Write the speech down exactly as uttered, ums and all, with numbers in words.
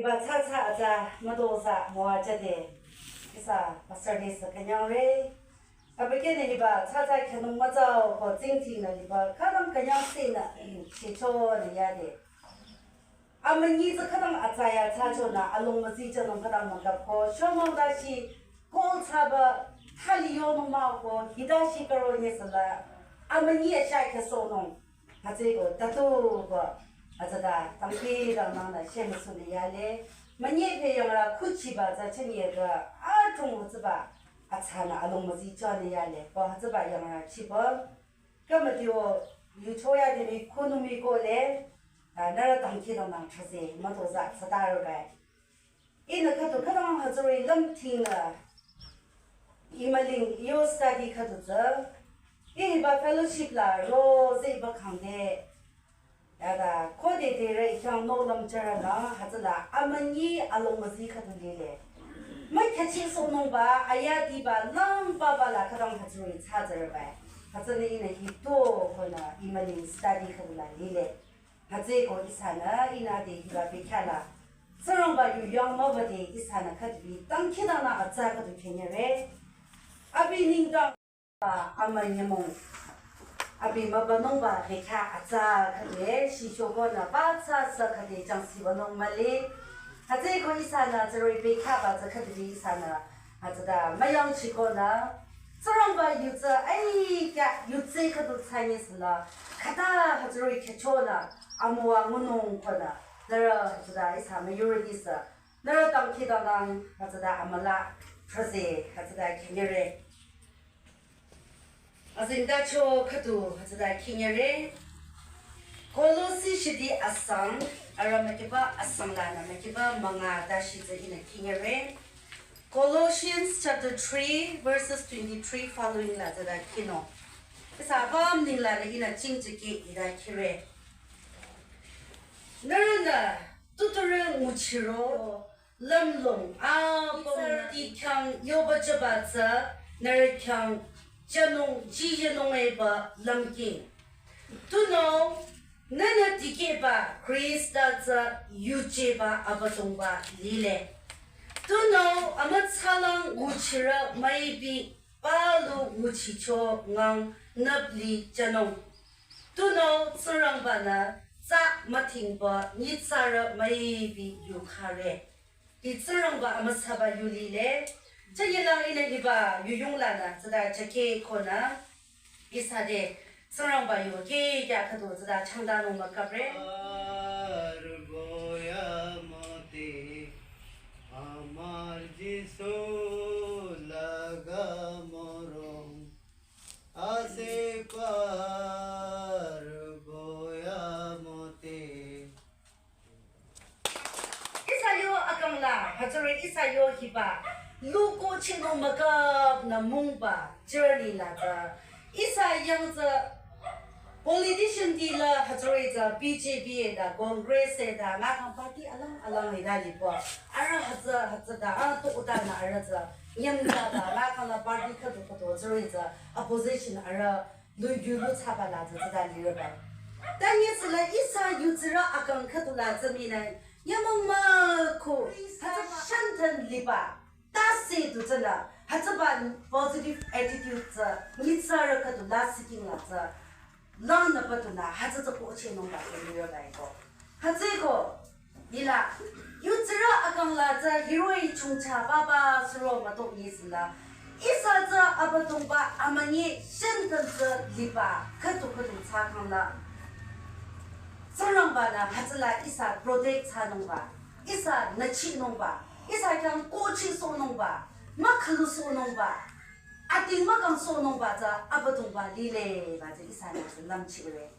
Hiba tsatsa atsa mütozah müwajüde, ihsa pastor de sü künyangre. Abükyünü hiba tsatsa khyünung mütsao ko tsingdhingnü liba khütang künyangsehnü shichonü yade. Amünyi tsü khütang atsaya thsachonü alung müzijünung khütang mükap ko shomang dashi kol thsaba thali yonung mah ko hidashi karo nyesüla amünyi asha khyüsohnung. Hütsüeko tatu ko hütsüta dangkhidangnangnü shemüsunü yale. Münyi phe yangrü khuchiba tsü chünye kü atung hütsüba atsanü alung müzijünü yale. Ko hütsüba yangrü chiba. Kümütio yuchoya demi khunumi ko le, ah, nührü dangkhidangnang thsase mütozah thsatarübai. Ihnü khüdu khüdang hütsüri lümthingnü imaling yo study khüdu tsü. Ih hiba fellowship la ro zeba khangde. Yada khode de re khyang no lümchara la hütsüla amünyi alung müzi khüdu lile. Mükyachi sohnungba ayadiba langba bala khüdang hütsüri thsazerbai. Hütsünü ihnü hito konü imaling study khüdu la lile. Hütsüeko ihsanü ihnü de hiba bekhyah la Tsingrangba yu yang mübade ihsanü khüdu bi dangkhidangnang atsa khüdu künyere. Abi nengdang amünyümong. Abi mübünungba bekhyah atsa khüdu e, shichokonü ba tsasa khüdu jangsi bünung mühle. Hütsüeko ihsanü tsüroi bekhyahba tsü khüdu bi ihsanü hütsüta müyangchikonü Tsingrangba yu tsü aikya yu tsü khüdu thsanyesüla khüta hütsüroi khyüchonü amüwa ngunung konü nührü hütsüta ihsa müyurütisü nührü dangkhidangnang hütsüta amüla thsase hütsüta künyere. Azengtacho khüdu hütsüta künyere. Kolosi shidi asang, arüh mükiba asang lanü mükiba münga dashi tsü ihnü künyere. Colossians chapter three, verses twenty-three following la tsüta künung. Ihsa apüm nenglanü ihnü chingchiki ita küre. Nührünü tuturü nguchiro lümlong apüm ihsa khyang yoba jüba tsü nührü khyang jünung jiyünung eba lümking. Tunüo nühnü dikehba Khrista tsü yujeba Abüdongba lile. Tunüo amütsalang nguchirü müipi palu nguchicho ngang nüpli jünung. Tunüo Tsingrangba-nü tsa mütingba nyitsarü müipi yukhare. Ih Tsingrangba amüsaba yu lile. Chünyelang ihnü hiba yuyung lanü tsüta chake konü ihsa de Tsingrangba yu kekya khüdu tsüta changdanung mükapre. Arboya mote amar Jisu laga morong ase par boya mote. Ihsa yo akang la hütsüri ihsa yo hiba luko chinung mükapnü mungba journey la tsü ihsa yang tsü politician ti la hütsüri tsü B J P eda Congress eda mahkhang party alang alang eda lipo arüh hütsü hütsüta a to utanü arüh tsü nyemta ta mahkhang la party khüdu khüdu hütsüri tsü opposition arüh lu yulu thsaba la tsü tsüta lireba. Tanyesüla ihsa yutsirü akang khüdu la tsü minü nyümong mükhu hütsü shantan liba tase tu tsüla hütsüba positive attitude tsü nyitsarü khüdu la siking la tsü langnü pütunü hütsü tsü kohchehnungba tsü lireba eko. Hütsüeko Hila, yutsirü akang la tsü hiroh-i chongcha papa suro mütok nyisila. Ihsa tsü Abüdongba amünyi shantan tsü liba khüdu khüdu thsakhang la. Tsingrangba-nü hütsüla ihsa protect thsanungba, ihsa nüchinungba, ihsa khyang kohchehsohnungba, mükhalusohnungba, ating mükangsohnungba tsü Abüdongba lile ba tsü ihsanü lümchire.